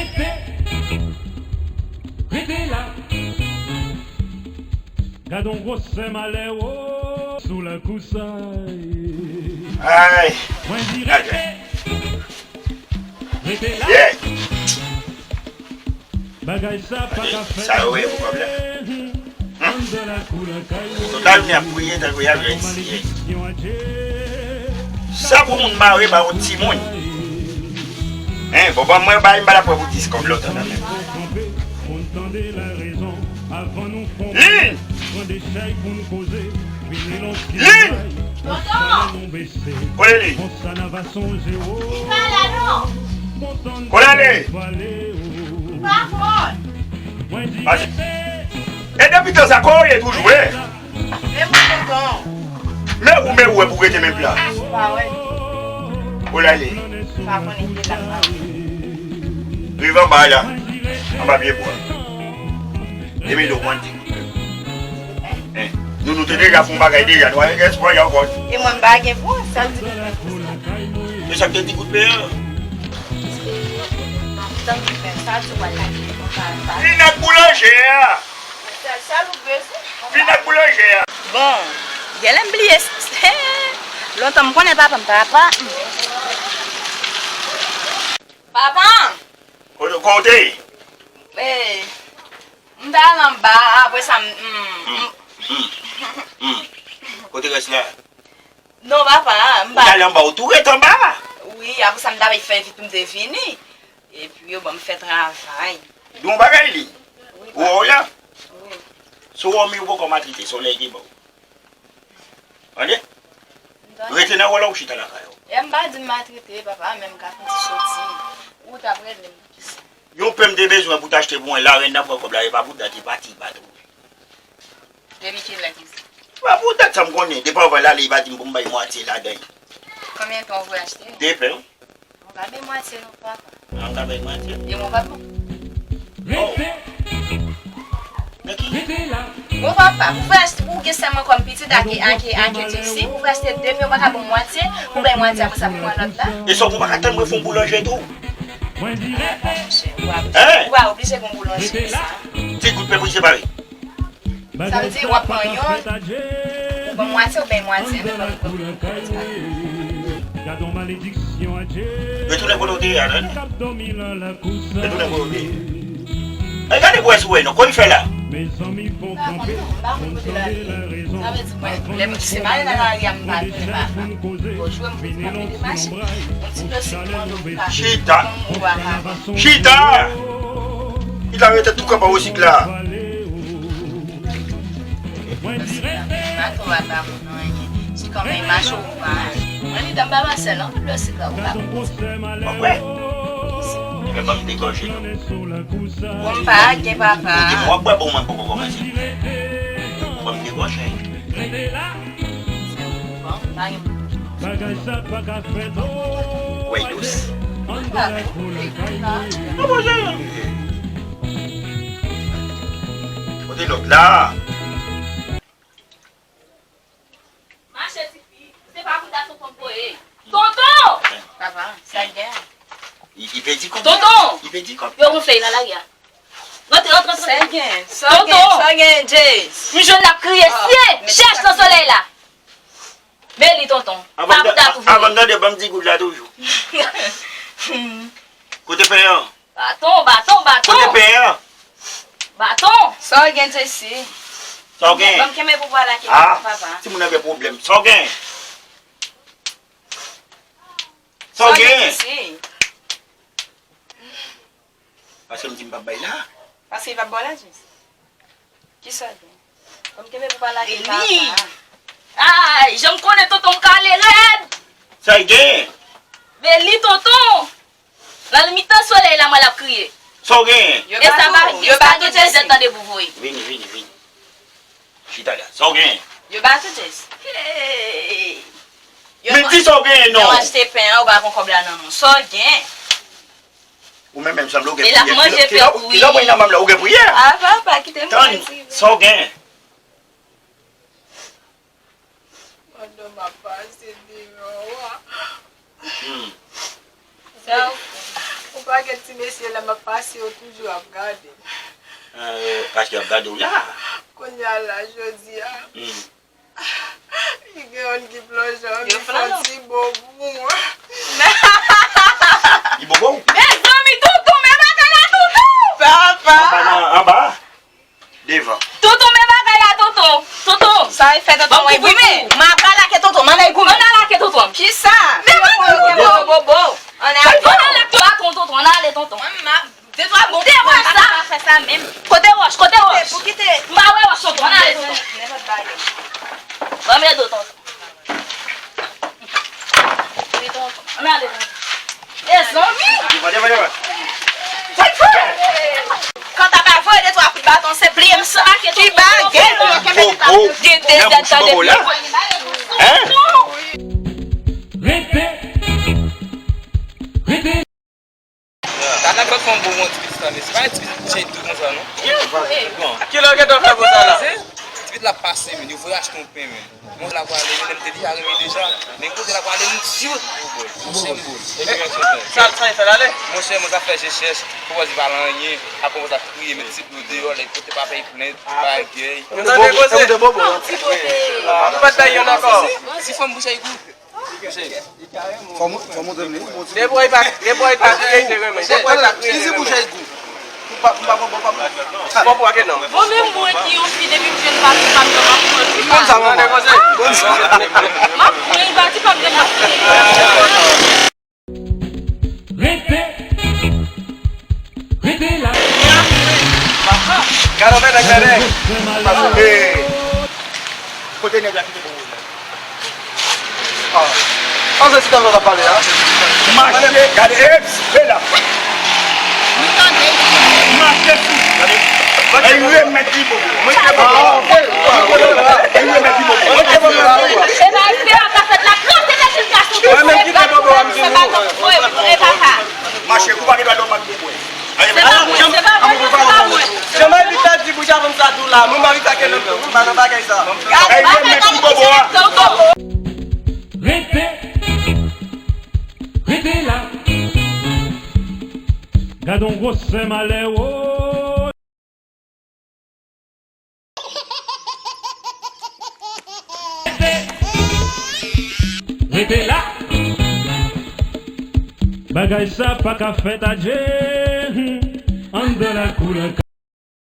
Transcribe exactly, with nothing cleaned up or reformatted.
Rete, rete la. Gad on gwosè malè, o, sou lakou sa. Ay. Mwen di rete. Rete la. Yeah. Bagay sa pa ka fèt. Sa yo ye pou kòb la. Tout la jounen ap priye tankou y ap reyisi. Sa pou moun mare ba yon timoun. Hein, bon, ban mwen bay, m pa la pran pou dis kòb lontan nan men. Lin! Lin! Kote li? Li pa la non. Kote li? Li pa fò. Pase. E depi tan sa, kote w ye toujou, e? Men mwen kontan. Men ou, men ou, e pou rete menm plas. Ou pa wè. Ou la ale. Pa konnen ki la. Rive anba la. Anba pye bwa. Demen do konte. Hein. Nou, nou te deja fè yon bagay deja. Nou pa gen espwa ankò. E mwen m pa gen pou sa di pou mwen pou sa. E sa k te di kout pen an? Tann pou fè sa, ti wè la. Vin ak boulanje a. Sèl, sèl ou bezwen. Vin ak boulanje a. Bon, genlè m bliye. Lontan m konnen papa m, papa. Papa! Kote, kote? Eh, m t al anba, apre sa, m, m, m. Kote rès la? Non, papa, m pa. Ou t al anba, ou tou ret anba? Wi, apre sa, m t ap fè vit pou m te vini. Epi yo ban m fè travay. Di yon bagay li. Wi, papa. Ou wè w la? Wi. Si w wè w menm poko maltrete, se yon lè ki ba w. Tande? M tande. Rete nan wòl ou chita lakay ou. E m pa di m maltrete, papa, men m ka fè ti soti. Ou t ap rele m pou kisa? Yon pen m te bezwen pou t achte pou mwen, larèn nan pran kòb la, e pa pou dat, e pati, pa tou. Depi kilè konsa? Pa pou dat sa m konnen. Depi anvan l ale, li pa di m pou m bay mwatye ladan l. Konbyen pen w vle achte? De pen. Ou ka bay mwatye non, papa. Ah, ou ka bay mwatye? E mwen pa bon. Oh. Men ki? Bon, papa, pou fè, pou gen sèlman kòm pitit ak, ak, ak Jesi, pou fè achte de pen, ou pa ka bon mwatye, pou bay mwatye, apre sa pou pran lòt la? E sa, ou pa ka tann mwen fè yon boulanje tou? Ah, monchè, ou pa oblije, ou pa oblije gen yon boulanje pou sa. Ti gout pen pou separe. Sa vle di w ap pran yonn, ou pran mwatye, ou bay mwatye, men pa pou pran. Retounen kote w te ye a, tande. Retounen kote w te ye. Ay, gade bwè sou wè non, kòman l fè la? Sa vle di mwen, lè m se mare nan lari a, m pa konnen papa. Bon, jwe m pou ti mare de mache. Yon ti dosye pou mwen, pa. Chita. Chita! Chita, rete tou kanpe osik la. Mwen di rete. Mato a pa konn anyen. Se kòman mache ou pa. Mwen li dan ba Masèl, anpil dlo sik la ou pa. Mwen kwè. Li fè ban m degòje non. Bon, m pa gen papa. Ou di m w ap bwè, bon, mwen poko kòmanse. Ban m degòje. Bon, m pa gen. Bagay sa pa ka fèt. Wè dous. Mwen pa konprann. Bon, bon, jan. Kote lòt la? Mache tifi, se pa pou dat ou konn voye. Tonton! Papa, sa gen? Li, li pèdi kòb. Tonton! Li pèdi kòb. Yo gonfle nan lari a. Rantre, rantre, rantre. Sa gen? Sa gen? Tonton! Sa gen, Jace? M jwenn l ap kriye, ah, siye, chèch nan solèy la. Men li, tonton. Pa pou dat ou voye. Avan m tande, ban m di goud la toujou. Kote pen an? Baton, baton, baton. Kote pen an? Baton. Sa w gen, Jesi? Sa w gen? Ban m kenbe pou pale ak papa. Ah, timoun nan gen pwoblèm. Sa w gen? Sa w gen? Jesi? Paske m di m p ap bay la. Paske li p ap ba w la, Jesi. Kisa l gen? Ban m kenbe pou pale ak papa. Ay, jan m konnen tonton m kale rèd. Sa l gen? Men li, tonton. Nan mitan solèy la, mwen l ap kriye. Sa w genyen? E sa pa, yo pa gen dezèd tan de pou voye. Vini, vini, vini. Chita la. Sa w genyen? Yo ba tou tès. Hey! Men di sa w genyen non. Yo achte pen an, ou pa pran kòb la nan men w. Sa w genyen? Ou menm menm sanble w gen priyè. Kilò, kilò, kilò w pran nan men m la, ou gen priyè? Ah, papa, kite m tranquille. Tann, sa w genyen? Pandan m ap pase deyò a. Hmm. Sa w fè? Yon pakèt ti mesye la m ap pase yo toujou ap gade m. Paske y ap gade w la. Kounye a la, jodi a, li gen youn ki plonje an, li fè yon ti bo pou mwen. Li bobo w? Mezanmi, tonton, men bagay la, tonton! Papa! Anba, anba. Devan. Tonton, men bagay la, tonton! Tonton! Sa e fè tonton mwen goumen. M ap alake tonton, m ann al goumen. Ann alake tonton! Kisa? Men bagay la, bobo! Ann al Ann alake baton, tonton! Ann ale, tonton! Mwen m ap detwa bon. Te wè sa? Pa fè sa menm. Kote wòch? Kote wòch? Pou kite. M pa wè wòch, tonton! Ann ale, tonton! Nenpòt bagay. Ban m ede w, tonton! Wi, tonton. Ann ale, tonton! Mezanmi! Devan, devan, devan. Kanta pa voye de twa kout baton, se pliye m sa. Ki bagay? Bobo. Gen de zèt tande pye. Hein? Rete! Rete! Tata fè fè yon bon bon ti pitit la, men se pa yon ti pitit chen tou konsa non. Bon. Kilè w gentan fè konsa la? Ti pitit la pase men, yo voye achte yon pen men. Mwen la pwale men, m te deja renmen deja. Men kote la pwale m di. Monchè m. Sa l sa l ale? Monchè mwen sa fè je chèch, konpòz li pa lan anyen, apre mwen sa kriye, met ti dlo deyò, lè kote pa fè plent, bagay. Nou tande koze? Ekoute bobo. Nou pa t bay youn ankò. Si fanm bouch ay gou. Fò mou- fò montre m li. Debòy pa, debòy pa kriye de renmen. Debòy pa kriye de Izi renmen. Bouch ay gou. Pou pa pou pa pou pa. Bon pou ake non. Bon, menm mwen ki yon fi depi m jwenn pati pa m janm ap pran ti Konn sa pa. Tande koze? Konn sa. M ap pran yon pati pa m janm ap pran. Rete! Rete la! Gade w fè nèg la nèg. Paske kote nèg la kite bobo. An se sitan sa w ap pale a. Mache, gade, eps, e la. Mache sou, gade. E remèt li bobo. Mwen te bobo. E remèt li bobo. Mwen te bobo. E ba espè ap ka fèt la, kranse te chita sou tou. Mwen menm ki te bobo a m di nou. E papa. Mache, kou pa gen dwa dòm ak bobo. Se pa mwen, se pa mwen, se pa mwen. Jan Mavita di bouch avè m sa dou la, mwen Mavita ke lòt tou, m pa nan bagay sa. Gade bagay la, Rete! Rete la! Gad on gwosè malè, woy! Rete la! Bagay sa pa ka fèt adje. Anndan lakou la.